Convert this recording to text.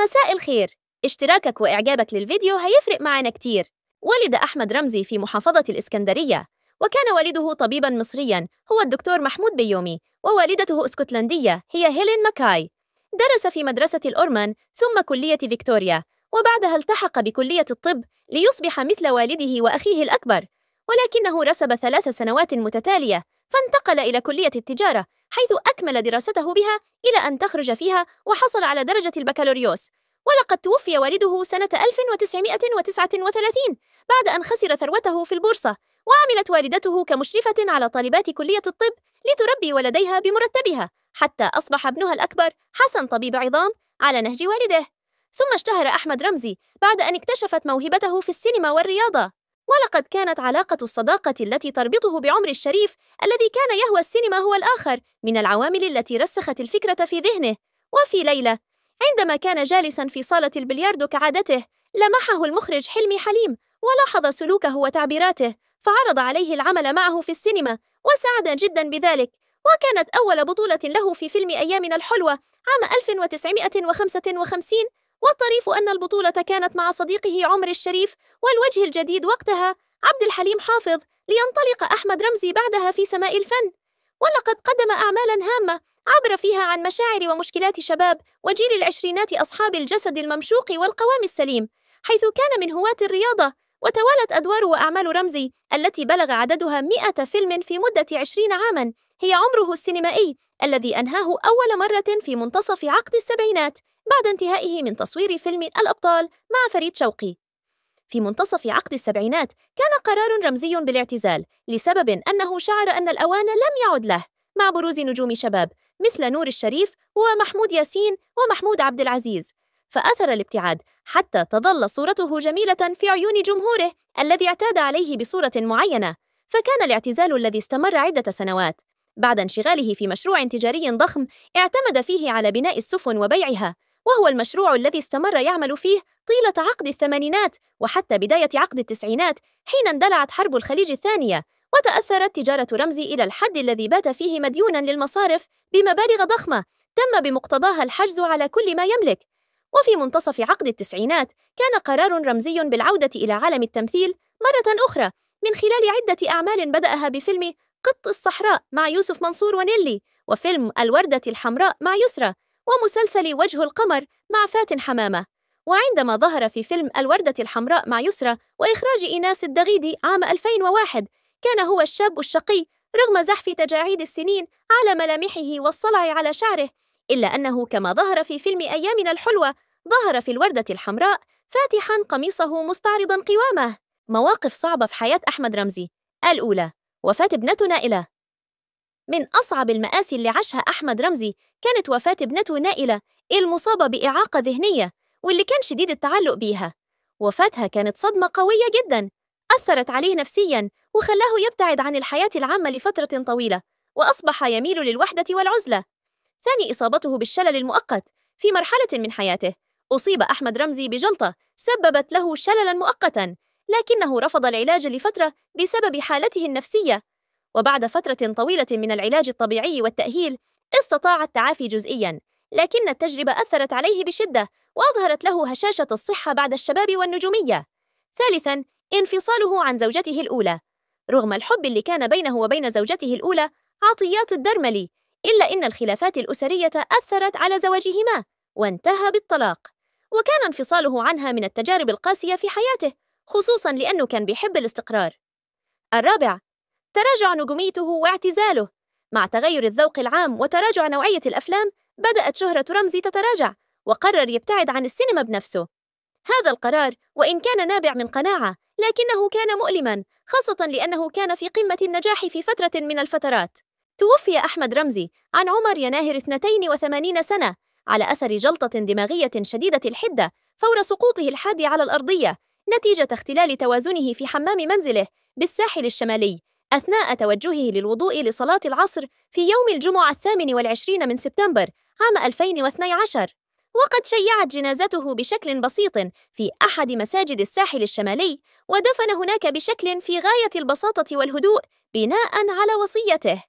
مساء الخير. اشتراكك وإعجابك للفيديو هيفرق معنا كتير. ولد أحمد رمزي في محافظة الإسكندرية، وكان والده طبيباً مصرياً هو الدكتور محمود بيومي، ووالدته اسكتلندية هي هيلين ماكاي. درس في مدرسة الأورمان ثم كلية فيكتوريا، وبعدها التحق بكلية الطب ليصبح مثل والده وأخيه الأكبر، ولكنه رسب 3 سنوات متتالية فانتقل إلى كلية التجارة، حيث أكمل دراسته بها إلى أن تخرج فيها وحصل على درجة البكالوريوس. ولقد توفي والده سنة 1939 بعد أن خسر ثروته في البورصة، وعملت والدته كمشرفة على طالبات كلية الطب لتربي ولديها بمرتبها، حتى أصبح ابنها الأكبر حسن طبيب عظام على نهج والده. ثم اشتهر أحمد رمزي بعد أن اكتشفت موهبته في السينما والرياضة، ولقد كانت علاقة الصداقة التي تربطه بعمر الشريف الذي كان يهوى السينما هو الآخر من العوامل التي رسخت الفكرة في ذهنه. وفي ليلة عندما كان جالساً في صالة البلياردو كعادته، لمحه المخرج حلمي حليم ولاحظ سلوكه وتعبيراته، فعرض عليه العمل معه في السينما وسعد جداً بذلك. وكانت أول بطولة له في فيلم أيامنا الحلوة عام 1955، والطريف أن البطولة كانت مع صديقه عمر الشريف والوجه الجديد وقتها عبد الحليم حافظ، لينطلق أحمد رمزي بعدها في سماء الفن. ولقد قدم أعمالاً هامة عبر فيها عن مشاعر ومشكلات شباب وجيل العشرينات أصحاب الجسد الممشوق والقوام السليم، حيث كان من هواة الرياضة. وتوالت أدوار وأعمال رمزي التي بلغ عددها 100 فيلم في مدة 20 عاماً هي عمره السينمائي الذي أنهاه أول مرة في منتصف عقد السبعينات بعد انتهائه من تصوير فيلم الأبطال مع فريد شوقي. في منتصف عقد السبعينات كان قرار رمزي بالاعتزال لسبب أنه شعر أن الأوان لم يعد له، مع بروز نجوم شباب مثل نور الشريف ومحمود ياسين ومحمود عبد العزيز، فأثر الابتعاد حتى تظل صورته جميلة في عيون جمهوره الذي اعتاد عليه بصورة معينة. فكان الاعتزال الذي استمر عدة سنوات بعد انشغاله في مشروع تجاري ضخم اعتمد فيه على بناء السفن وبيعها، وهو المشروع الذي استمر يعمل فيه طيلة عقد الثمانينات وحتى بداية عقد التسعينات، حين اندلعت حرب الخليج الثانية، وتأثرت تجارة رمزي إلى الحد الذي بات فيه مديوناً للمصارف بمبالغ ضخمة تم بمقتضاها الحجز على كل ما يملك. وفي منتصف عقد التسعينات كان قرار رمزي بالعودة إلى عالم التمثيل مرة أخرى من خلال عدة أعمال بدأها بفيلم قط الصحراء مع يوسف منصور ونيلي، وفيلم الوردة الحمراء مع يسرى، ومسلسل وجه القمر مع فاتن حمامة. وعندما ظهر في فيلم الوردة الحمراء مع يسرى وإخراج إيناس الدغيدي عام 2001 كان هو الشاب الشقي رغم زحف تجاعيد السنين على ملامحه والصلع على شعره، إلا أنه كما ظهر في فيلم أيامنا الحلوة ظهر في الوردة الحمراء فاتحاً قميصه مستعرضاً قوامه. مواقف صعبة في حياة أحمد رمزي. الأولى: وفاة ابنته نائلة. من أصعب المآسي اللي عاشها أحمد رمزي كانت وفاة ابنته نائلة المصابة بإعاقة ذهنية، واللي كان شديد التعلق بيها. وفاتها كانت صدمة قوية جداً أثرت عليه نفسياً وخلاه يبتعد عن الحياة العامة لفترة طويلة، وأصبح يميل للوحدة والعزلة. ثاني: إصابته بالشلل المؤقت. في مرحلة من حياته أصيب أحمد رمزي بجلطة سببت له شللاً مؤقتاً، لكنه رفض العلاج لفترة بسبب حالته النفسية، وبعد فترة طويلة من العلاج الطبيعي والتأهيل استطاع التعافي جزئياً، لكن التجربة أثرت عليه بشدة وأظهرت له هشاشة الصحة بعد الشباب والنجومية. ثالثاً: انفصاله عن زوجته الأولى. رغم الحب اللي كان بينه وبين زوجته الأولى عطيات الدرملي، إلا إن الخلافات الأسرية أثرت على زواجهما وانتهى بالطلاق، وكان انفصاله عنها من التجارب القاسية في حياته، خصوصاً لأنه كان بيحب الاستقرار. الرابع: تراجع نجوميته واعتزاله. مع تغير الذوق العام وتراجع نوعية الأفلام بدأت شهرة رمزي تتراجع، وقرر يبتعد عن السينما بنفسه. هذا القرار وإن كان نابع من قناعة لكنه كان مؤلماً، خاصة لأنه كان في قمة النجاح في فترة من الفترات. توفي أحمد رمزي عن عمر يناهر 82 سنة على أثر جلطة دماغية شديدة الحدة فور سقوطه الحاد على الأرضية نتيجة اختلال توازنه في حمام منزله بالساحل الشمالي أثناء توجهه للوضوء لصلاة العصر في يوم الجمعة 28 من سبتمبر عام 2012. وقد شيعت جنازته بشكل بسيط في أحد مساجد الساحل الشمالي، ودفن هناك بشكل في غاية البساطة والهدوء بناء على وصيته.